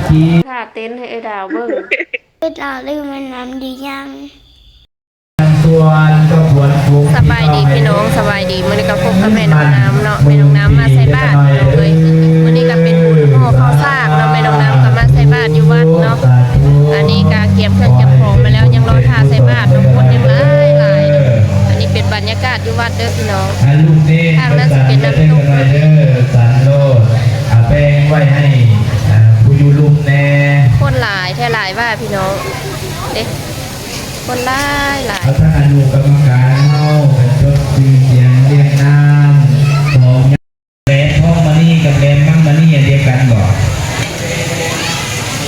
ຖ້າເຕັ້ນໃຫ້ເອື້ອຍດາວເບິ່ງ. ເອື້ອຍດາວລືມແມ່ນ້ຳດີຍັງ? ສ່ວນຂະບວນຝູງ ສະບາຍດີພີ່ນ້ອງ ສະບາຍດີ. ມື້ນີ້ກໍພົບກັບແມ່ນ້ອງນ້ຳເນາະ, ແມ່ນ້ອງນ້ຳມາໃສ່ບາດພີ່ນ້ອງເອີຍ. ມື້ນີ້ກໍເປັນບຸນຫໍ່ເຂົ້າສາກເນາະ, ແມ່ນ້ອງນ້ຳກໍມາໃສ່ບາດຢູ່ວັດເນາະ. ອັນນີ້ກໍກຽມເຄື່ອງກຽມຂອງມາແລ້ວ, ຍັງລໍຖ້າໃສ່ບາດເນາະ, ຄົນຍັງຫຼາຍໆເນາະ. ອັນນີ້ເປັນບັນຍາກາດຢູ່ວັດເດີພີ່ນ້ອງ. ທາງນັ້ນຊິເປັນນ້ຳຕົກເດີ ສັນໂລດ. ອາ ແບ່ງໄວ້ໃຫ້ ອາ ຜູ້ຢູ່ລຸ່ມແດ່. ຄົນຫຼາຍແທ້ຫຼາຍວ່າພີ່ນ້ອງເດ້, ຄົນຫຼາຍໆ. ເອົາທາງອະນຸກຳມະການເຮົາໄປຈົດຊື່ສຽງລຽງນາມຂອງ ແຫຼມທອງມະນີກັບແຫຼມມັງມະນີອັນດຽວກັນບໍ່?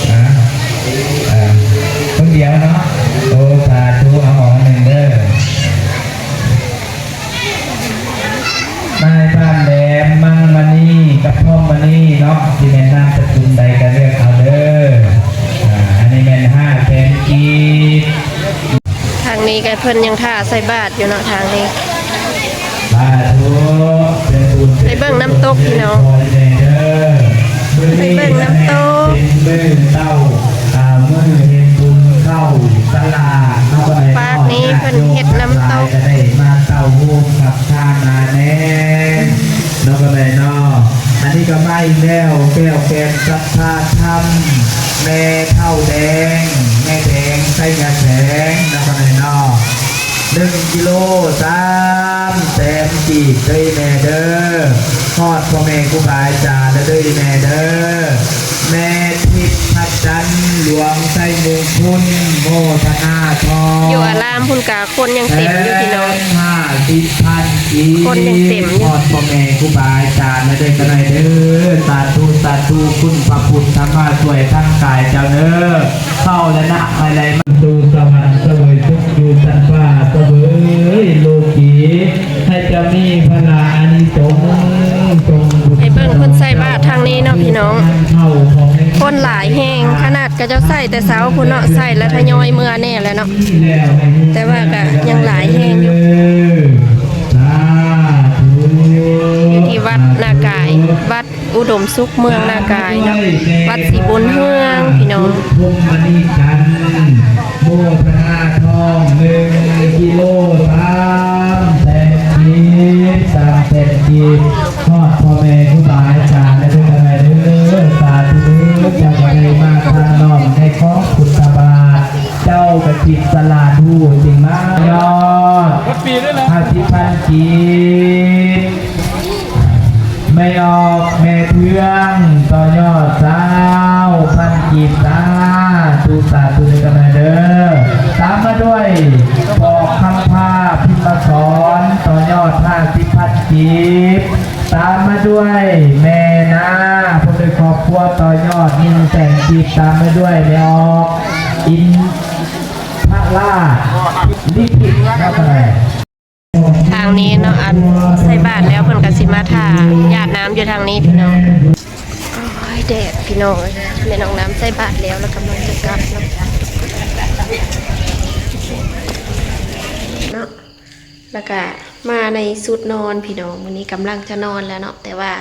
ຮະ? ເອີ ຄົນດຽວເນາະ. ໂອ ສາທຸ ເອົາອອກໜຶ່ງເດີ. ນາຍບ້ານແຫຼມມັງມະນີກັບທອງມະນີເນາະ, ຊິແມ່ນນາມສະກຸນໃດກໍເລືອກເອົາເດີ. ອາ ອັນນີ້ແມ່ນຫ້າແສນກີບ. ທາງນີ້ກໍເພິ່ນຍັງຖ້າໃສ່ບາດຢູ່ເນາະ ທາງນີ້. ສາທຸ. ໄປເບິ່ງນ້ຳຕົກພີ່ນ້ອງ, ໄປເບິ່ງນ້ຳຕົກ. ເປັນມື້ເຊົ້າ ອາ ມື້ເຮັດບຸນເຂົ້າສາລາເນາະ. ປາກນີ້ເພິ່ນເຮັດນ້ຳຕົກ ກໍໄດ້ມາເຕົ້າໂຮມກັບທານາແນງເນາະ ກໍໄດ້ເນາະ. ອັນນີ້ກໍມາອີກແລ້ວ ແກ້ວແກ່ນສັດທາທຳ ແມ່ເຖົ້າແດງ ແມ່ແດງໄຊຍະແສງເນາະ ກໍໄດ້ເນາະ. ໜຶ່ງກິໂລສາມແສນກີບເດີແມ່ເດີ, ຮອດພໍ່ແມ່ຄູບາອາຈານແລ້ວເດີແມ່ເດີ. ແມ່ທິບພະຈັນ ຫຼວງໄຊມຸງຄຸນ ໂມທະນາທອງ. ຢູ່ອາລາມພຸ້ນກະຄົນຍັງເຕັມຢູ່ພີ່ນ້ອງ, ຫ້າສິບພັນກີບ ຄົນຍັງເຕັມຢູ່. ຮອດພໍ່ແມ່ຄູບາອາຈານແລ້ວເດີ ກໍໄດ້ເດີ. ສາທຸ ສາທຸ ຄຸນພະພຸດທະມາຊ່ວຍທາງກາຍເຈົ້າເດີ. ເຂົ້າແລະນະ ໃຫ້ໄຫຼມາສູ່ສະຫວັນ ສະເຫວີຍສຸກຢູ່ຊັ້ນຟ້າ ສະເຫວີຍໂລກີ ໃຫ້ເຈົ້າມີພະລາອານິສົງ ຈົ່ງບຸນ ໄປເບິ່ງເພິ່ນໃສ່ບາດທາງນີ້ເນາະພີ່ນ້ອງ, ຄົນຫຼາຍແຮງ ຂະໜາດເຂົາເຈົ້າໃສ່ແຕ່ເຊົ້າພຸ້ນເນາະ, ໃສ່ແລ້ວທະຍອຍເມືອແດ່ແຫຼະເນາະ, ແຕ່ວ່າກະຍັງຫຼາຍແຮງຢູ່. ສາທຸ. ຢູ່ທີ່ວັດນາກາຍ ວັດ ອຸດົມສຸກ ເມືອງນາກາຍເນາະ, ວັດສີບຸນເຮືອງພີ່ນ້ອງ. ພູມມະນີຈັນ ໂມທະນາທອງ ໜຶ່ງກິໂລສາມແສນກີບ ສາມແສນກີບ. ຮອດພໍ່ແມ່ຄູບາອາຈານແລ້ວເດີ ສາທຸເດີ. ເຈົ້າກໍໄດ້ມາທານນ້ອມໃນຂອງພຸດທະບາດ, ເຈົ້າກໍຄິດສະຫຼາດຮູ້ຈຶ່ງມາຍອດ ຫ້າສິບພັນກີບ. ແມ່ອອກ ແມ່ເທືອງ ຕໍ່ຍອດຊາວພັນກີບ. ສາທຸ ສາທຸເດີກັນເດີ. ຕາມມາດ້ວຍ ປອກຄຳພາ ພິມມະສອນ ຕໍ່ຍອດຫ້າສິບພັນກີບ. ຕາມມາດ້ວຍ ແມ່ນາ ພ້ອມດ້ວຍຄອບຄົວ ຕໍ່ຍອດໜຶ່ງແສນກີບ. ຕາມມາດ້ວຍ ແມ່ອອກ ອິນທະລາດ ລິຂິດ ເນາະ ກໍໄດ້. ທາງນີ້ເນາະ ອັນໃສ່ບາດແລ້ວ ເພິ່ນກໍຊິມາຖ້າຢາດນ້ຳຢູ່ທາງນີ້ພີ່ນ້ອງ. ໂອ້ຍ ແດດພີ່ນ້ອງເອີຍ, ແມ່ນ້ອງນ້ຳໃສ່ບາດແລ້ວ ແລ້ວກຳລັງຈະກັບເນາະ ເນາະ. ແລ້ວກະມາໃນຊຸດນອນພີ່ນ້ອງ, ມື້ນີ້ກຳລັງຈະນອນແລ້ວເນາະ, ແຕ່ວ່າ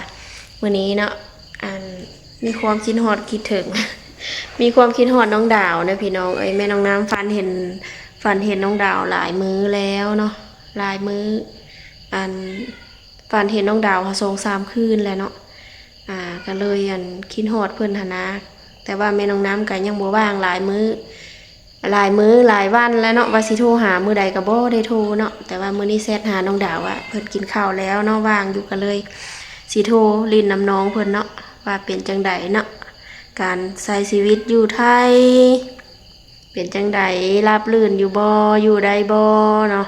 ມື້ນີ້ເນາະ ອັນ ມີຄວາມຄິດຮອດຄິດເຖິງ ມີຄວາມຄິດຮອດນ້ອງດາວເນາະພີ່ນ້ອງເອີຍ. ແມ່ນ້ອງນ້ຳຝັນເຫັນ ຝັນເຫັນນ້ອງດາວຫຼາຍມື້ແລ້ວເນາະ, ຫຼາຍມື້ ອັນ ຝັນເຫັນນ້ອງດາວຫາສອງສາມຄືນແລ້ວເນາະ. ອາ ກໍເລີຍ ອັນ ຄິດຮອດເພິ່ນຫັ້ນນະ, ແຕ່ວ່າແມ່ນ້ອງນ້ຳກໍຍັງບໍ່ວ່າງຫຼາຍມື້ ຫຼາຍມື້ຫຼາຍວັນແລ້ວເນາະ, ວ່າຊິໂທຫາມື້ໃດກໍບໍ່ໄດ້ໂທເນາະ. ແຕ່ວ່າມື້ນີ້ແຊັດຫານ້ອງດາວວ່າເພິ່ນກິນເຂົ້າແລ້ວເນາະ, ວ່າງຢູ່ ກໍເລີຍຊິໂທຫຼິ້ນນຳນ້ອງເພິ່ນເນາະ, ວ່າເປັນຈັ່ງໃດເນາະ ການໃຊ້ຊີວິດຢູ່ໄທ ເປັນຈັ່ງໃດ ລາບລື່ນຢູ່ບໍ່ ຢູ່ໄດ້ບໍ່ເນາ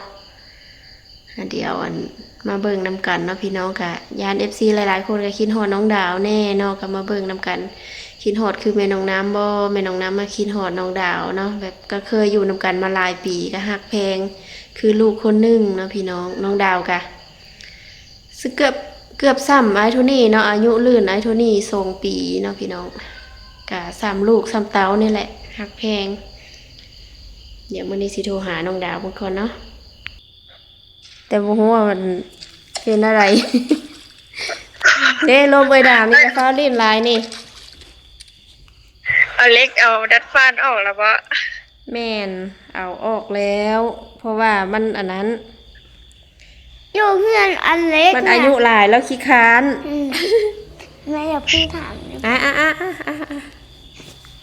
ະ. ດຽວ ອັນ ມາເບິ່ງນຳກັນເນາະພີ່ນ້ອງ. ກະຢ້ານເອັຟຊີຫຼາຍໆຄົນກໍຄິດຮອດນ້ອງດາວແດ່ເນາະ, ກໍມາເບິ່ງນຳກັນ. ຄິດຮອດຄືແມ່ນ້ອງນ້ຳບໍ່? ແມ່ນ້ອງນ້ຳມາຄິດຮອດນ້ອງດາວເນາະ, ແບບກໍເຄີຍຢູ່ນຳກັນມາຫຼາຍປີ ກໍຮັກແພງຄືລູກຄົນໜຶ່ງເນາະພີ່ນ້ອງ. ນ້ອງດາວກະ ເກືອບ ເກືອບສ່ຳອ້າຍໂທນີ້ເນາະ, ອາຍຸລື່ນອ້າຍໂທນີ້ສອງປີເນາະພີ່ນ້ອງ, ກະສ່ຳລູກສ່ຳເຕົ້ານີ້ແຫຼະ ຮັກແພງ. ດຽວມື້ນີ້ຊິໂທຫານ້ອງດາວເບິ່ງກ່ອນເນາະ, ແຕ່ບໍ່ຮູ້ວ່າມັນເປັນອະໄລ. ເດ້ ລົມເອີຍດາວນີ້ ຢ່າຟ້າວຫຼິ້ນຫຼາຍນີ້. ເອົາເຫຼັກ ເອົາດັດຟານອອກແລ້ວບໍ? ແມ່ນ ເອົາອອກແລ້ວ ເພາະວ່າມັນອັນນັ້ນ ຢູ່ເຮືອນອັນເລັກ ມັນອາຍຸຫຼາຍແລ້ວຂີ້ຄ້ານ. ອືມ ແມ່ຢາກພີ່ຖາມ ອ່າໆໆ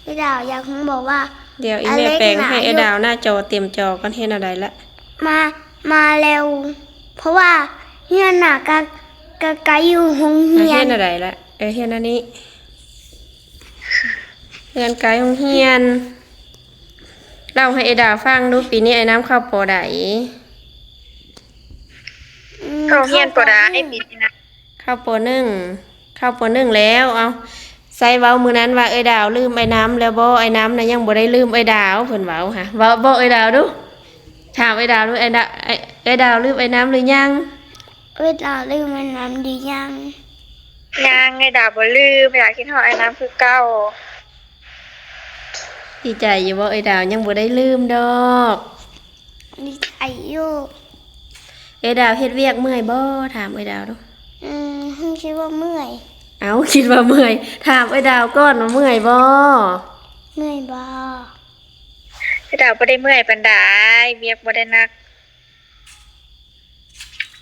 ໆ ພີ່ດາວຢາກຮູ້ບອກວ່າ ດຽວອີ່ແມ່ແປງໃຫ້ອ້າຍດາວໜ້າຈໍເຕັມຈໍກ່ອນ. ເຮັດແນວໃດລະ? ມາ ມາແລ້ວ ເພາະວ່າເຮືອນນະກະ ກະໄກຢູ່ໂຮງຮຽນ. ເຮັດແນວໃດລະ? ເອີ ເຮັດແນວນີ້ ເຮືອນໄກໂຮງຮຽນ. ເລົ່າໃຫ້ອ້າຍດາວຟັງດູ ປີນີ້ອ້າຍນ້ຳເຂົ້າປໍໃດ? ອືມ ເຂົ້າຮຽນປໍໃດປີນີ້ນະ? ເຂົ້າປໍໜຶ່ງ ເຂົ້າປໍໜຶ່ງແລ້ວ. ເອົ້າ ໃສເວົ້າມື້ນັ້ນວ່າ ເອື້ອຍດາວລືມອ້າຍນ້ຳແລ້ວບໍ? ອ້າຍນ້ຳນະຍັງບໍ່ໄດ້ລືມເອື້ອຍດາວ ເພິ່ນເວົ້າຫະ. ເວົ້າບອກເອື້ອຍດາວດູ ຖາມເອື້ອຍດາວດູ ອ້າຍດາວ ເອື້ອຍດາວລືມອ້າຍນ້ຳຫຼືຍັງ? ເອື້ອຍດາວລືມອ້າຍນ້ຳຫຼືຍັງ? ຍັງ ເອື້ອຍດາວບໍ່ລືມ ເອື້ອຍດາວຄິດຮອດອ້າຍນ້ຳຄືເກົ່າ. ດີໃຈຢູ່ບໍ່? ເອື້ອຍດາວຍັງບໍ່ໄດ້ລືມດອກ. ດີໃຈຢູ່. ເອື້ອຍດາວເຮັດວຽກເມື່ອຍບໍ່? ຖາມເອື້ອຍດາວດູ. ອືມ ຄິດວ່າເມື່ອຍ. ເອົ້າ ຄິດວ່າເມື່ອຍ. ຖາມເອື້ອຍດາວກ່ອນວ່າເມື່ອຍບໍ່? ເມື່ອຍບໍ່? ເອື້ອຍດາວບໍ່ໄດ້ເມື່ອຍປານໃດ ວຽກບໍ່ໄດ້ໜັກ.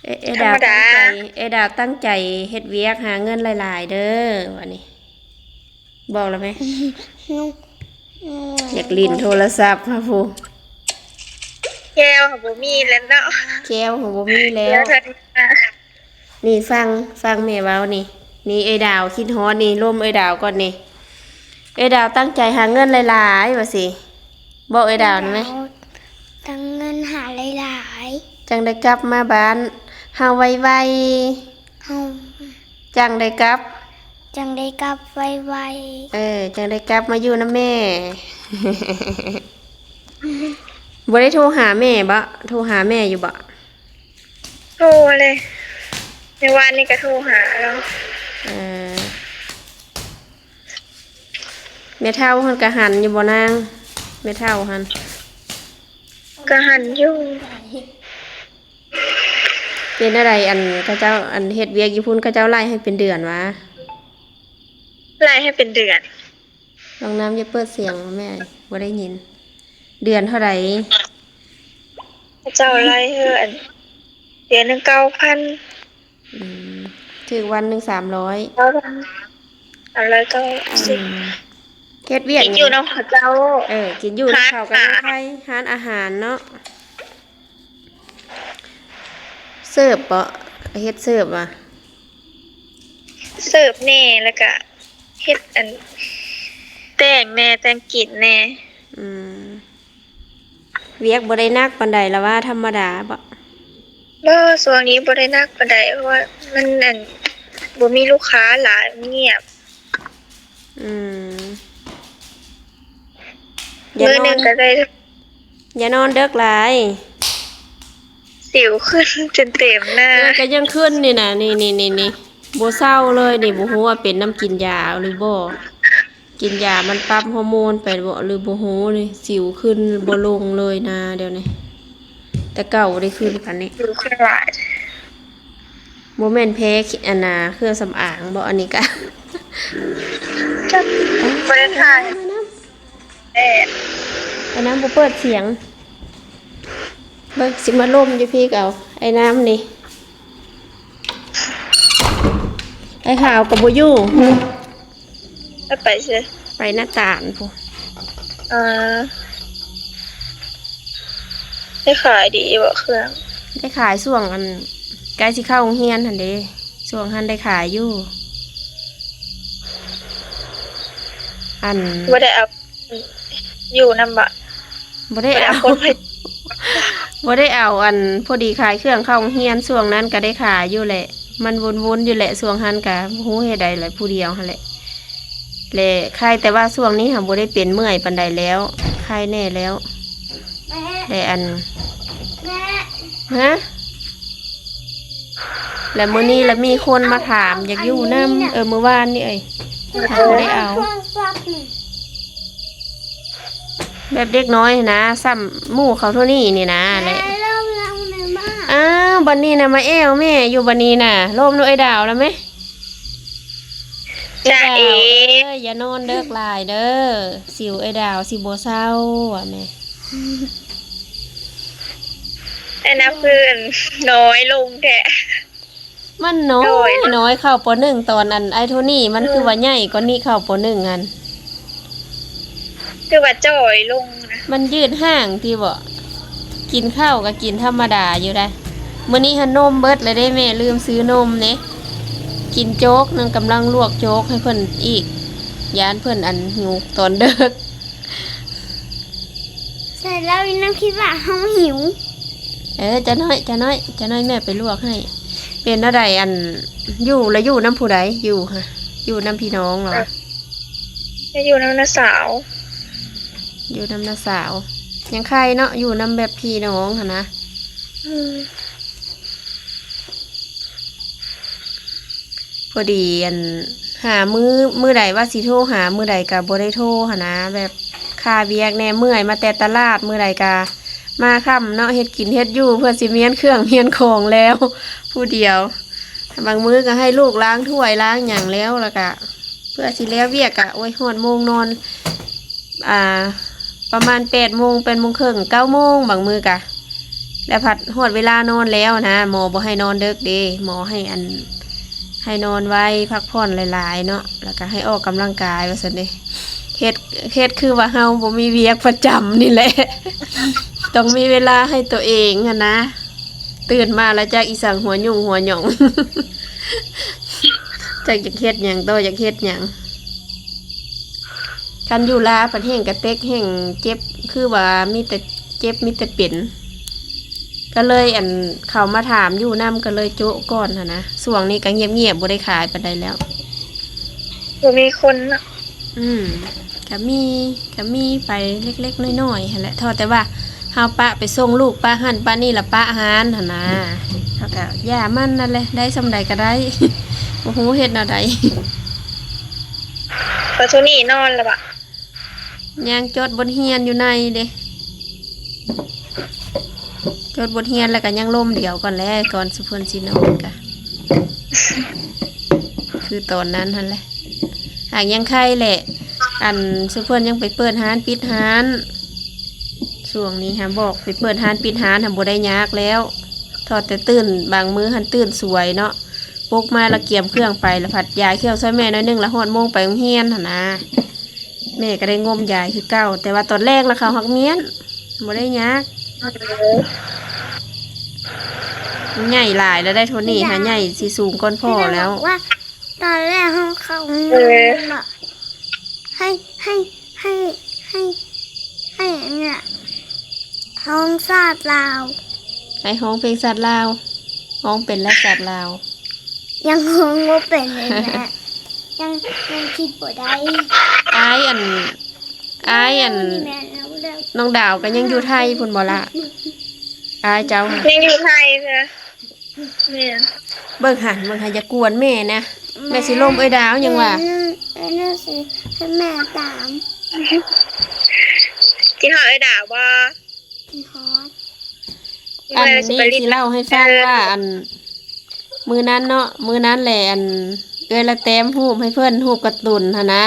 ເອື້ອຍ ເອື້ອຍດາວຕັ້ງໃຈ ເອື້ອຍດາວຕັ້ງໃຈເຮັດວຽກຫາເງິນຫຼາຍໆເດີ ວ່ານີ້. ບອກແລ້ວແມ? ຢາກຫຼິ້ນໂທລະສັບຫາຜູ້. ແກ້ວຫາບໍ່ມີແລ້ວເນາະ. ແກ້ວຫາບໍ່ມີແລ້ວ. ນີ້ຟັງ ຟັງແມ່ເວົ້ານີ້. ນີ້ເອື້ອຍດາວຄິດຮອດນີ້ ລົມເອື້ອຍດາວກ່ອນນີ້. ເອື້ອຍດາວຕັ້ງໃຈຫາເງິນຫຼາຍໆ ວ່າຊີ້. ບອກເອື້ອຍດາວນຳແມ. ເອື້ອຍດາວຕັ້ງເງິນຫາຫຼາຍໆ ຈັ່ງໄດ້ກັບມາບ້ານເຮົາໄວໆ. ເຮົາ ຈັ່ງໄດ້ກັບ ຈັ່ງໄດ້ກັບໄວໆ. ເອີ ຈັ່ງໄດ້ກັບມາຢູ່ນຳແມ່. ບໍ່ໄດ້ໂທຫາແມ່ບໍ? ໂທຫາແມ່ຢູ່ບໍ? ໂທເລີຍ ໃນວານນີ້ກະໂທຫາລາວ. ເອີ ແມ່ເຖົ້າຫັ້ນກະຫັນຢູ່ບໍ່ນາງ? ແມ່ເຖົ້າຫັ້ນ ກະຫັນຢູ່. ເປັນແນວໃດ ອັນ ເຂົາເຈົ້າ ອັນ ເຮັດວຽກຢູ່ພຸ້ນ ເຂົາເຈົ້າໄລ່ໃຫ້ເປັນເດືອນຫວາ? ໄລ່ໃຫ້ເປັນເດືອນ. ນ້ອງນ້ຳຢ່າເປີດສຽງແມ່ ບໍ່ໄດ້ຍິນ. ເດືອນເທົ່າໃດ? ເຂົາເຈົ້າໄລ່ໃຫ້ ອັນ ເດືອນໜຶ່ງເກົ້າພັນ. ອືມ ຖືກວັນໜຶ່ງສາມຮ້ອຍ. ສາມຮ້ອຍເກົ້າສິບ. ອືມ ເຮັດວຽກ ກິນຢູ່ນຳເຂົາເຈົ້າ. ເອີ ກິນຢູ່ນຳເຂົາກະຍັງໄຄ. ຮ້ານອາຫານເນາະ. ເສີບເບາະ? ເຮັດເສີບຫວາ? ເສີບແດ່ ແລ້ວກະເຮັດອັນ ແຕ່ງແດ່ ແຕ່ງກິນແດ່. ອືມ ວຽກບໍ່ໄດ້ໜັກປານໃດລະຫວາ? ທຳມະດາເບາະ? ບໍ່ ຊ່ວງນີ້ບໍ່ໄດ້ໜັກປານໃດ ເພາະວ່າມັນ ອັນ ບໍ່ມີລູກຄ້າຫຼາຍ ມັນງຽບ. ອືມ ຢ່າ ມື້ໜຶ່ງ ນອນ ກະໄດ້ ຢ່ານອນເດິກຫຼາຍ ສິວຂຶ້ນຈົນເຕັມໜ້າ. ເອີ ກະຍັງຂຶ້ນນີ້ນະ ນີ້ໆໆ ບໍ່ເຊົາເລີຍນີ້. ບໍ່ຮູ້ວ່າເປັນນຳກິນຢາຫຼືບໍ່ ກິນຢາມັນປັບຮໍໂມນໄປບໍ ຫຼືບໍ່ຮູ້ນີ້ ສິວຂຶ້ນບໍ່ລົງເລີຍນາດຽວນີ້. ແຕ່ເກົ່າບໍ່ໄດ້ຂຶ້ນປານນີ້. ຄືຫຼາຍ ບໍ່ແມ່ນແພ້ ອັນນ່າ ເຄື່ອງສຳອາງບໍ? ອັນນີ້ກະ ບໍ່ໄດ້ຖ່າຍແດດ. ອັນນັ້ນບໍ່ເປີດສຽງ. ເບິ່ງ ຊິມາລົມຢູ່ພີ້ກະເອົາ ໄອ້ນ້ຳນີ້. ໄອ້ຂາວກະບໍ່ຢູ່. ແລ້ວໄປໃສ? ໄປນາຕານພຸ້ນ. ເອີ ໄດ້ຂາຍດີບໍ່ເຄື່ອງ? ໄດ້ຂາຍຊ່ວງ ອັນ ໃກ້ຊິເຂົ້າໂຮງຮຽນຫັ້ນເດ. ຊ່ວງຫັ້ນໄດ້ຂາຍຢູ່. ອັນ ບໍ່ໄດ້ເອົາ ຢູ່ນຳບໍ? ບໍ່ໄດ້ເອົາ ບໍ່ໄດ້ເອົາຄົນ ບໍ່ໄດ້ເອົາ. ອັນ ພໍດີຂາຍເຄື່ອງເຂົ້າໂຮງຮຽນ ຊ່ວງນັ້ນກະໄດ້ຂາຍຢູ່ແຫຼະ. ມັນວົນໆຢູ່ແຫຼະ ຊ່ວງຫັ້ນກະບໍ່ຮູ້ເຮັດໃດແຫຼະ ຜູ້ດຽວຫັ້ນແຫຼະ. ແລະ ໄຄແຕ່ວ່າຊ່ວງນີ້ຫາບໍ່ໄດ້ເປັນເມື່ອຍປານໃດແລ້ວ ໄຄແນ່ແລ້ວ. ແລະ ອັນ ຮະ? ແລະ ມື້ນີ້ລະມີຄົນມາຖາມຢາກຢູ່ນຳ. ເອີ ມື້ວານນີ້ເອີຍ ບໍ່ໄດ້ເອົາ. ແບບເດັກນ້ອຍຫັ້ນນະ ສ່ຳໝູ່ເຂົາເທົ່ານີ້ນີ້ນະ. ແລະ ອ້າວ ບັດນີ້ນະ ມາແອວແມ່ຢູ່ບັດນີ້ນະ. ລົມນຳເອື້ອຍດາວລະແມ. ຈະເອ ເອີຍ ຢ່ານອນເດິກຫຼາຍເດີ ສິວເອື້ອຍດາວຊິບໍ່ເຊົາວ່າແມ່. ແມ່ນຳຄືນ້ອຍລົງແທ້. ມັນນ້ອຍ ນ້ອຍ ເຂົ້າ ປໍໜຶ່ງ ຕອນອັນອ້າຍໂທນີ້ມັນຄືວ່າໃຫຍ່ກວ່ານີ້ ເຂົ້າ ປໍໜຶ່ງ ຫັ້ນ ຄືວ່າຈ່ອຍລົງນະ. ມັນຍືດຮ່າງຕິບໍ? ກິນເຂົ້າກໍກິນທຳມະດາຢູ່ໃດ໋. ມື້ນີ້ຫັ້ນນົມເບິດແລ້ວເດ້ ແມ່ລືມຊື້ນົມເດ້. ກິນໂຈກໜຶ່ງ ກຳລັງລວກໂຈກໃຫ້ເພິ່ນອີກ ຢ້ານເພິ່ນອັນຫິວຕອນເດິກ. ໃສ່ແລ້ວອີນາງຄິດວ່າເຮົາຫິວ. ເອີ ຈະນ້ອຍ ຈະນ້ອຍ ຈະນ້ອຍແມ່ໄປລວກໃຫ້. ເປັນແນວໃດ ອັນ ຢູ່ລະຢູ່ນຳຜູ້ໃດ? ຢູ່ຫະ ຢູ່ນຳພີ່ນ້ອງເຫລອ? ເອີ ຈະຢູ່ນຳນ້າສາວ ຢູ່ນຳນ້າສາວ. ຍັງໄຄເນາະ ຢູ່ນຳແບບພີ່ນ້ອງຫັ້ນນະ. ອືມ ພໍດີ ອັນ ຫາມື້ ມື້ໃດວ່າຊິໂທຫາ ມື້ໃດກະບໍ່ໄດ້ໂທຫັ້ນນະ ແບບຄາວຽກແດ່ ເມື່ອຍມາແຕ່ຕະຫຼາດ ມື້ໃດກະມາຄ່ຳເນາະ ເຮັດກິນເຮັດຢູ່ ເພື່ອຊິມ້ຽນເຄື່ອງມ້ຽນຂອງແລ້ວຜູ້ດຽວ. ບາງມື້ກະໃຫ້ລູກລ້າງຖ້ວຍລ້າງຫຍັງແລ້ວ ແລ້ວກະເພື່ອຊິແລ້ວວຽກກະ ໂອ້ຍ ຮອດໂມງນອນ ອ່າ ປະມານແປດໂມງ ແປດໂມງເຄິ່ງ ເກົ້າໂມງ ບາງມື້ກະ ແລ້ວພັດຮອດເວລານອນແລ້ວນະ ໝໍບໍ່ໃຫ້ນອນເດິກເດ້ ໝໍໃຫ້ອັນ ໃຫ້ນອນໄວ ພັກຜ່ອນຫຼາຍໆເນາະ ແລ້ວກະໃຫ້ອອກກຳລັງກາຍວ່າຊັ້ນເດ້. ເຮັດ ເຮັດຄືວ່າເຮົາບໍ່ມີວຽກປະຈຳນີ້ແຫຼະ ຕ້ອງມີເວລາໃຫ້ຕົວເອງຫັ້ນນະ. ຕື່ນມາແລ້ວຈັກອີ່ສັງຫົວຫຍຸ້ງຫົວຫຍ້ອງ ຈັກຢາກເຮັດຫຍັງຕໍ່ ຢາກເຮັດຫຍັງ. ຄັນຢູ່ລາວພັດແຮ່ງກະເຕັກແຮ່ງເຈັບ ຄືວ່າມີແຕ່ເຈັບມີແຕ່ເປັນ ກະເລີຍ ອັນ ເຂົ້າມາຖາມຢູ່ນຳ ກະເລີຍໂຈະກ່ອນຫັ້ນນະ. ຊ່ວງນີ້ກະງຽບໆ ບໍ່ໄດ້ຂາຍປານໃດແລ້ວ. ບໍ່ມີຄົນເນາະ. ອືມ ກະມີ ກະມີໄປເລັກໆນ້ອຍໆຫັ້ນແຫຼະ ເທົ່າແຕ່ວ່າເຮົາປະໄປສົ່ງລູກ ປະຫັ້ນປະນີ້ ລະປະຮ້ານຫັ້ນນະ ເຮົາກະຢ່າມັນນັ້ນແຫຼະ ໄດ້ສ່ຳໃດກະໄດ້ ບໍ່ຮູ້ເຮັດແນວໃດ. ປາໂທນີ້ນອນລະບະ? ຍັງ ຈົດບົດຮຽນຢູ່ໃນເດ້ ຈົດບົດຮຽນ ແລ້ວກະຍັງລົມດຽວກ່ອນແຫຼະ ກ່ອນຊຸເພິ່ນຊິນອນກະ ຄືຕອນນັ້ນຫັ້ນແຫຼະ. ຫາກຍັງໄຄແຫຼະ ອັນ ຊຸເພິ່ນຍັງໄປເປີດຮ້ານປິດຮ້ານ ຊ່ວງນີ້ຫາບອກໄປເປີດຮ້ານປິດຮ້ານຫາບໍ່ໄດ້ຍາກແລ້ວ ເທົ່າແຕ່ຕື່ນ ບາງມື້ຫັ້ນຕື່ນສວຍເນາະ ປຸກມາລະກຽມເຄື່ອງໄປ ລະພັດຢາຍເຄື່ອງຊ່ອຍແມ່ໜ້ອຍໜຶ່ງ ລະຮອດໂມງໄປໂຮງຮຽນຫັ້ນນະ. ແມ່ກະໄດ້ງົມຢາຍຄືເກົ່າ ແຕ່ວ່າຕອນແລງລະເຂົາຮັກມ້ຽນ ບໍ່ໄດ້ຍາກ. ເອີ ມັນໃຫຍ່ຫຼາຍແລ້ວໄດ໋ ໂທນີ້ຫາໃຫຍ່ຊິສູງກ່ອນພໍ່ແລ້ວ. ຕອນແລກເຮົາເຂົ້າໂຮງຮຽນ ເອີ ບອກ ໃຫ້ ໃຫ້ ໃຫ້ ໃຫ້ ໃຫ້ອັນເນີ້ຍ ຮ້ອງຊາດລາວ ໃຫ້ຮ້ອງເພງຊາດລາວ ຮ້ອງເປັນແລ້ວຊາດລາວ ຍັງຮ້ອງບໍ່ເປັນເລີຍແມ່ ຍັງ ຍັງຄິດບໍ່ໄດ້. ອ້າຍອັນ ອ້າຍອັນ ນ້ອງດາວກະຍັງຢູ່ໄທພຸ້ນບໍ່ລະ? ອ້າຍເຈົ້າ ຍັງຢູ່ໄທເທື່ອ. ແມ່ນ ເບິ່ງຫັ້ນ ເບິ່ງຫັ້ນ ຢ່າກວນແມ່ນະ ແມ່ຊິລົມເອື້ອຍດາວຍັງວ່າ. ແມ່ ແມ່ຊິໃຫ້ແມ່ຕາມ ກິນຮອດເອື້ອຍດາວບໍ່? ກິນຮອດ. ອັນນີ້ຊິເລົ່າໃຫ້ຟັງວ່າ ເອີ ອັນ ມື້ນັ້ນເນາະ ມື້ນັ້ນແຫຼະ ອັນ ເອື້ອຍລະແຕ້ມຮູບໃຫ້ເພິ່ນ ຮູບກາຕູນຫັ້ນນະ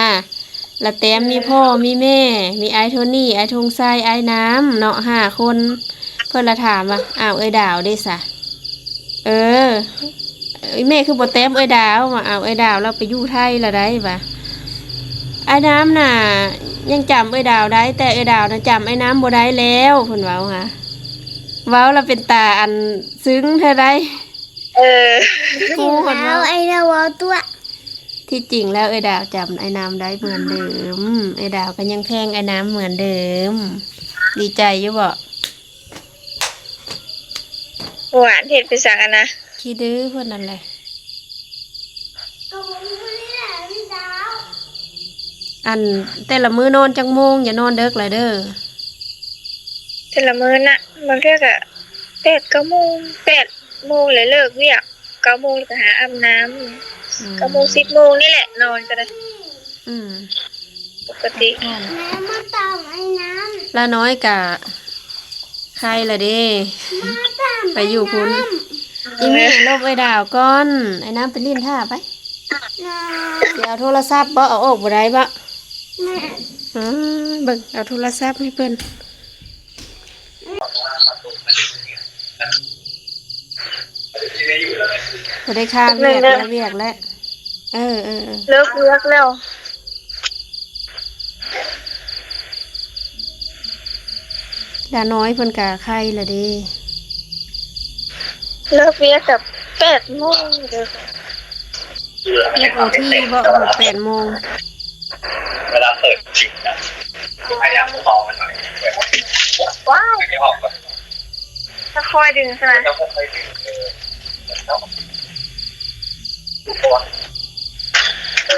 ລະແຕ້ມມີພໍ່ມີແມ່ ມີອ້າຍໂທນີ້ ອ້າຍທົງໄຊ ອ້າຍນ້ຳເນາະ ຫ້າຄົນ. ເພິ່ນລະຖາມວ່າ ອ້າວ ເອື້ອຍດາວເດສະ? ເອີ ແມ່ຄືບໍ່ແຕ້ມເອື້ອຍດາວ? ວ່າ ອ້າວ ເອື້ອຍດາວລາວໄປຢູ່ໄທລະໄດ໋ ວ່າ ອ້າຍນ້ຳນະຍັງຈຳເອື້ອຍດາວໄດ້ ແຕ່ເອື້ອຍດາວນະຈຳອ້າຍນ້ຳບໍ່ໄດ້ແລ້ວ ເພິ່ນເວົ້າຫາ. ເວົ້າລະເປັນຕາອັນຊຶ້ງແທ້ໄດ໋. ເອີ ທີ່ຈິງແລ້ວອ້າຍດາວເວົ້າຕົວະ ທີ່ຈິງແລ້ວເອື້ອຍດາວຈຳອ້າຍນ້ຳໄດ້ເໝືອນເດີມ ເອື້ອຍດາວກະຍັງແພງອ້າຍນ້ຳເໝືອນເດີມ. ດີໃຈຢູ່ບໍ່? ຫວານ ເຮັດໄປສັງຫັ້ນນະ ຂີ້ດື້ເພິ່ນນັ້ນແຫຼະ. ອັນ ແຕ່ລະມື້ນອນຈັກໂມງ? ຢ່ານອນເດິກຫຼາຍເດີ. ແຕ່ລະມື້ນະ ບາງເທື່ອກະແປດເກົ້າໂມງ ແປດໂມງແລ້ວເລີກວຽກ ເກົ້າໂມງແລ້ວກະຫາອາບນ້ຳ ອືມ ເກົ້າໂມງສິບໂມງນີ້ແຫຼະ ນອນກະໄດ້. ອືມ ປົກກະຕິ. ແມ່ມາຕາມໄອ້ນ້ຳ ລານ້ອຍກະໄຄລະເດ້ ມາຕາມ ໄປຢູ່ພຸ້ນ. ອີ່ແມ່ລົບເອື້ອຍດາວກ່ອນ ໄອ້ນ້ຳໄປຫຼິ້ນຖ້າໄປ. ຊິເອົາໂທລະສັບບໍ? ເອົາອອກບໍ່ໄດ້ບໍ? ອາ ເບິ່ງ ເອົາໂທລະສັບໃຫ້ເພິ່ນ. ບໍ່ໄດ້ຄ່າວຽກແລ້ວ ວຽກແລ້ວ. ເອີ ເອີ ເອີ ເລີກວຽກແລ້ວ. ຫຼານ້ອຍເພິ່ນກະໄຄລະເດ້. ເລີກວຽກກະແປດໂມງເດີ້. ເຮັດໂອທີບໍ? ແປດໂມງ. ເວລາເປີດຈິງນະ ພະຍາຍາມເບົາມັນໜ້ອຍ. ວ້າຍ ຄ່ອຍໆດຶງໃຊ່ໄໝ? ເອີ ເອີ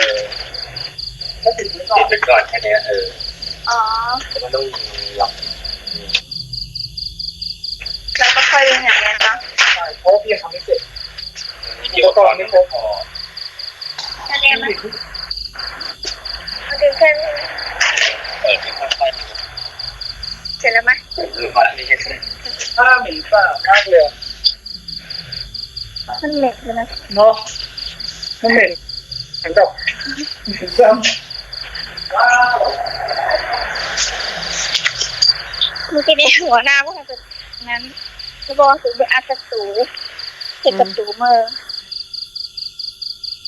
ມັນດຶງໄວ້ກ່ອນ ແຄ່ນີ້. ເອີ ອໍ ແລ້ວມັນຕ້ອງລັບ ແລ້ວກໍຄ່ອຍດຶງຫຍັງແມ່ນບໍ່? ໃຊ່ ເພາະວ່າພີ່ຍັງທຳໄມ່ເສັດ ອຸປະກອນຍັງບໍ່ພໍ. ອັນນີ້ມັນ ມັນດຶງແຄ່ນີ້ ເອີ ຄ່ອຍໆ ເສັດແລ້ວໄໝ? ເອີ ພໍແລ້ວ ນີ້ແຄ່ນີ້. ຖ້າເໝັນສາບມາກເລີຍ ມັນເໝັນຢູ່ນະ ເນາະ ມັນເໝັນ ເໝັນດອກ ເໝັນຊ້ຳ. ມື້ກີ້ນີ້ຫົວໜ້າບໍ່ທັນ ນັ້ນ ແລ້ວບອກວ່າຊິໄປອັດປະຕູ ເຮັດປະຕູເມີ ອືມ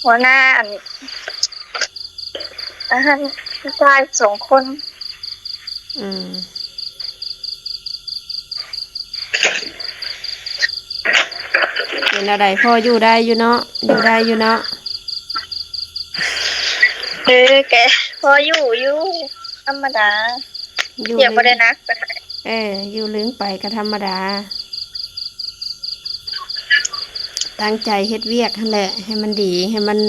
ຫົວໜ້າອັນ ອັນນັ້ນ ຜູ້ຊາຍສອງຄົນ. ອືມ ເປັນແນວໃດ? ພໍຢູ່ໄດ້ຢູ່ເນາະ ຢູ່ໄດ້ຢູ່ເນາະ. ເອີ ກະພໍຢູ່ຢູ່ ທຳມະດາ ຢູ່ ວຽກບໍ່ໄດ້ໜັກປານໃດ. ເອີ ຢູ່ລຶງໄປກໍທຳມະດາ. ຕັ້ງໃຈເຮັດວຽກຫັ້ນແຫຼະ ໃຫ້ມັນດີ ໃຫ້ມັນ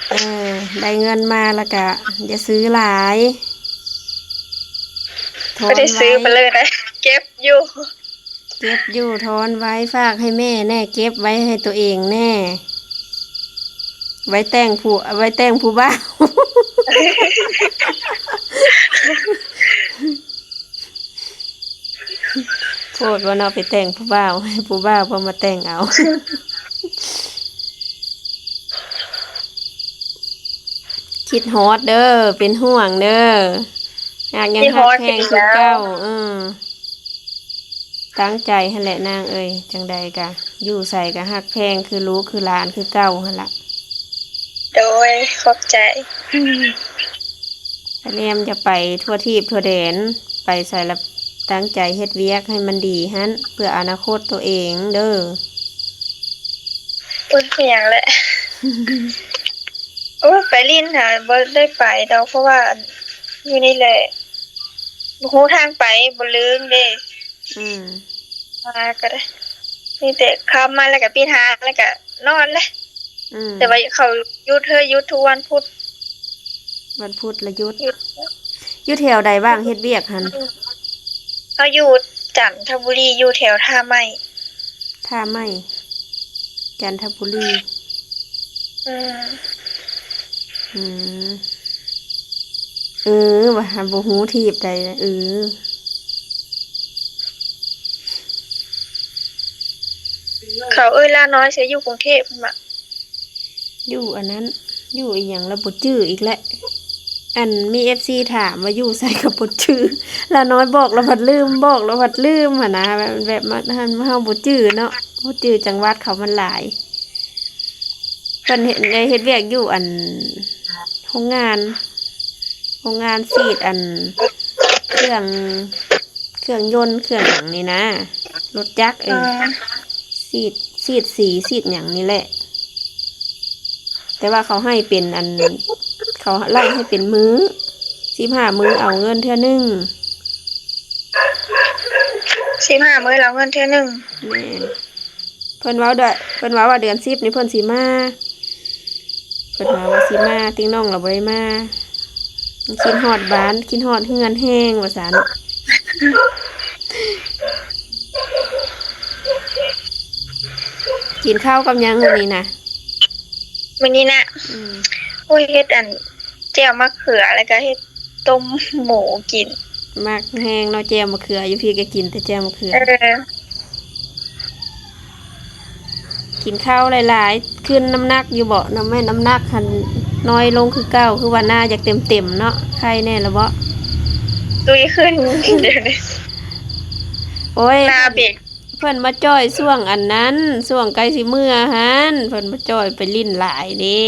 ເອີ ໄດ້ເງິນມາແລ້ວກະຢ່າຊື້ຫຼາຍ ຖອນໄວ້. ບໍ່ໄດ້ຊື້ໄປເລີຍນະ ເກັບຢູ່ ເກັບຢູ່ ຖອນໄວ້ ຝາກໃຫ້ແມ່ແດ່ ເກັບໄວ້ໃຫ້ຕົວເອງແດ່ ໄວ້ແຕ່ງຜູ້ ໄວ້ແຕ່ງຜູ້ບ່າວ. ໂພດວ່າເນາະ ໄປແຕ່ງຜູ້ບ່າວ ໃຫ້ຜູ້ບ່າວເພິ່ນມາແຕ່ງເອົາ. ຄິດຮອດເດີ້ ເປັນຫ່ວງເດີ້ ຫາກຍັງຮັກແພງຄືເກົ່າ. ເອີ ຕັ້ງໃຈຫັ້ນແຫຼະນາງເອີຍ ຈັ່ງໃດກະຢູ່ໃສກະຮັກແພງຄືລູກຄືຫຼານຄືເກົ່າຫັ້ນລະ. ໂດຍ ຂອບໃຈ. ກະແນມຢ່າໄປທົ່ວທີບທົ່ວແດນ ໄປໃສລະຕັ້ງໃຈເຮັດວຽກໃຫ້ມັນດີຫັ້ນ ເພື່ອອະນາຄົດໂຕເອງເດີ້. ໂອ້ຍ ມີຫຍັງແຫຼະ ໂອ້ຍ ໄປຫຼິ້ນຫາບໍ່ໄດ້ໄປດອກ ເພາະວ່າ ອັນ ຢູ່ນີ້ແຫຼະ ບໍ່ຮູ້ທາງໄປ ບໍ່ລືມເດ້. ອືມ ມາກໍໄດ້ ມີແຕ່ເຂົ້າມາແລ້ວກໍປິດຮ້ານ ແລ້ວກໍນອນແຫຼະ. ອືມ ແຕ່ວ່າເຂົາຢຸດເຮີ ຢຸດທຸກວັນພຸດ. ວັນພຸດລະຢຸດ. ຢຸດ. ຢູ່ແຖວໃດບ້າງເຮັດວຽກຫັ້ນ? ເຮົາຢູ່ຈັນທະບູລີ ຢູ່ແຖວທ່າໄມ້. ທ່າໄມ້ ຈັນທະບູລີ. ອືມ ອືມ ເອີ ວ່າບໍ່ຮູ້ທີບໃດ ເອີ. ເຂົາເອີ້ນຫຼ້ານ້ອຍ ເສຍຢູ່ກຸງເທບພຸ້ນມະ. ຢູ່ອັນນັ້ນ ຢູ່ອີ່ຫຍັງລະບໍ່ຈື່ອີກແຫຼະ. ອັນ ມີເອັຟຊີຖາມວ່າຢູ່ໃສກໍບໍ່ຈື່. ຫຼ້ານ້ອຍບອກລະພັດລືມ ບອກລະພັດລືມຫັ້ນນະ ແບບ ແບບ ເຮົາ ເຮົາບໍ່ຈື່ເນາະ ບໍ່ຈື່ຈັງຫວັດເຂົາມັນຫຼາຍ. ເພິ່ນເຮັດ ໄດ້ເຮັດວຽກຢູ່ອັນ ໂຮງງານ ໂຮງງານສີດອັນ ເຄື່ອງ ເຄື່ອງຍົນ ເຄື່ອງຫຍັງນີ້ນະ ລົດຈັກ. ເອີ ອືມ ສີດ ສີດສີ ສີດຫຍັງນີ້ແຫຼະ. ແຕ່ວ່າເຂົາໃຫ້ເປັນອັນ ເຂົາໄລ່ໃຫ້ເປັນມື້ ສິບຫ້າມື້ເອົາເງິນເທື່ອໜຶ່ງ. ສິບຫ້າມື້ເອົາເງິນເທື່ອໜຶ່ງ. ແມ່ນ. ເພິ່ນເວົ້າ ເພິ່ນເວົ້າວ່າເດືອນສິບນີ້ເພິ່ນຊິມາ ເພິ່ນວ່າ ວ່າຊິມາ ຕິງນ້ອງລະບໍ່ໄດ້ມາ ຄິດຮອດບ້ານ ຄິດຮອດເຮືອນແຮງວ່າຊັ້ນ. ກິນເຂົ້າກັບຫຍັງມື້ນີ້ນະ? ມື້ນີ້ນະ ອືມ ໂອ້ຍ ເຮັດອັນ ແຈ່ວມະເຂືອ ແລ້ວກະເຮັດຕົ້ມໝູກິນ. ມັກແຮງເນາະ ແຈ່ວມະເຂືອ ຢູ່ພີ້ກະກິນແຕ່ແຈ່ວມະເຂືອ. ເອີ. ກິນເຂົ້າຫຼາຍໆ ຂຶ້ນນ້ຳໜັກຢູ່ບໍ່? ນ້ຳ ແມ່ນນ້ຳໜັກຫັ້ນນ້ອຍລົງຄືເກົ່າ ຄືວ່າໜ້າຢາກເຕັມໆເນາະ ໄຄແດ່ລະບໍ່? ຕຸ້ຍຂຶ້ນ ດຽວນີ້ ໂອ້ຍ ໜ້າເບັກ ເພິ່ນມາຈ່ອຍຊ່ວງອັນນັ້ນ ຊ່ວງໃກ້ຊິເມືອຫັ້ນ ເພິ່ນມາຈ່ອຍໄປຫຼິ້ນຫຼາຍເດ້.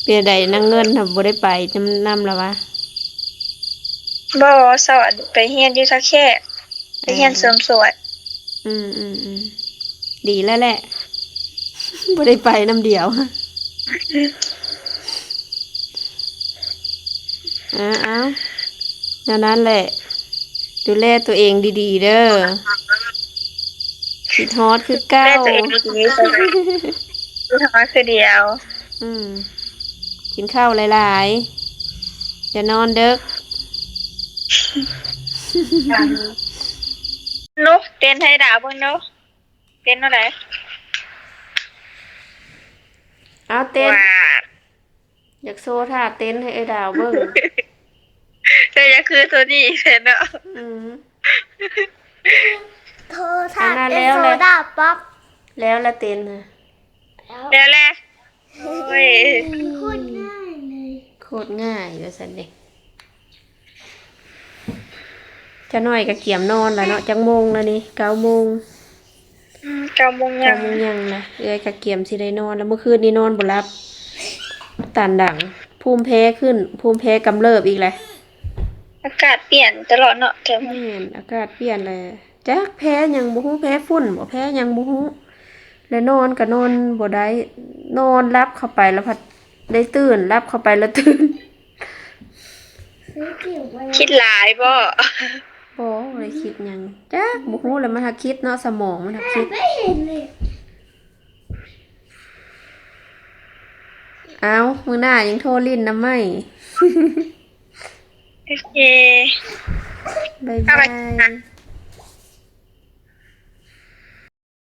ເປັນໃດນາງເງິນ ບໍ່ໄດ້ໄປນຳ ນຳລະວະ? ບໍ່ ສອນໄປຮຽນຢູ່ທ່າແຂກ ໄປຮຽນເສີມສວຍ. ອືມໆໆ ດີແລ້ວແຫຼະ ບໍ່ໄດ້ໄປນຳດຽວ. ເອົາໆ ແນວນັ້ນແຫຼະ ດູແລຕົວເອງດີໆເດີ ຄິດຮອດຄືເກົ່າ ດູແລຕົວເອງດີໆ ຄິດຮອດຄືດຽວ. ອືມ ກິນເຂົ້າຫຼາຍໆ ຢ່ານອນເດິກ. ນຸ ເຕັ້ນໃຫ້ດາວເບິ່ງດູ ເຕັ້ນແນວໃດ? ເອົາເຕັ້ນ ຢາກໂຊທ່າເຕັ້ນໃຫ້ເອື້ອຍດາວເບິ່ງ. ເຈົ້າຢາກຄືໂທນີ້ແທ້ເນາະ. ອືມ ໂທທ່າເຕັ້ນໂຊດາປັອບ ແລ້ວລະເຕັ້ນນະ. ແລ້ວແຫຼະ ໂອ້ຍ ໂຄດງ່າຍເລີຍ ໂຄດງ່າຍວ່າຊັ້ນເດ. ຈັກໜ້ອຍກໍກຽມນອນລະເນາະ. ຈັກໂມງລະນີ້? ເກົ້າໂມງ. ອືມ ເກົ້າໂມງຍັງ ເກົ້າໂມງຍັງລະ. ເອື້ອຍກໍກຽມຊິໄດ້ນອນລະ ເມື່ອຄືນນີ້ນອນບໍ່ຫຼັບ ຕັນດັງ ພູມແພ້ຂຶ້ນ ພູມແພ້ກຳເລີບອີກແຫຼະ. ອາກາດປ່ຽນຕະຫຼອດເນາະ ແຖວນີ້. ແມ່ນ ອາກາດປ່ຽນແຫຼະ ຈັກແພ້ຫຍັງບໍ່ຮູ້ ແພ້ຝຸ່ນບໍ່ ແພ້ຫຍັງບໍ່ຮູ້ ແລະນອນກໍນອນບໍ່ໄດ້ ນອນຫຼັບເຂົ້າໄປລະພັດໄດ້ຕື່ນ ຫຼັບເຂົ້າໄປລະຕື່ນ. ຄິດຫຼາຍບໍ? ບໍ່ໄດ້ຄິດຫຍັງ ຈັກບໍ່ຮູ້ແຫຼະ ມັນຫາກຄິດເນາະ ສະໝອງມັນຫາກຄິດ. ເອົ້າ ມື້ໜ້າຍັງໂທຫຼິ້ນນຳໃໝ່. ໂອເຄ ບາຍບາຍ.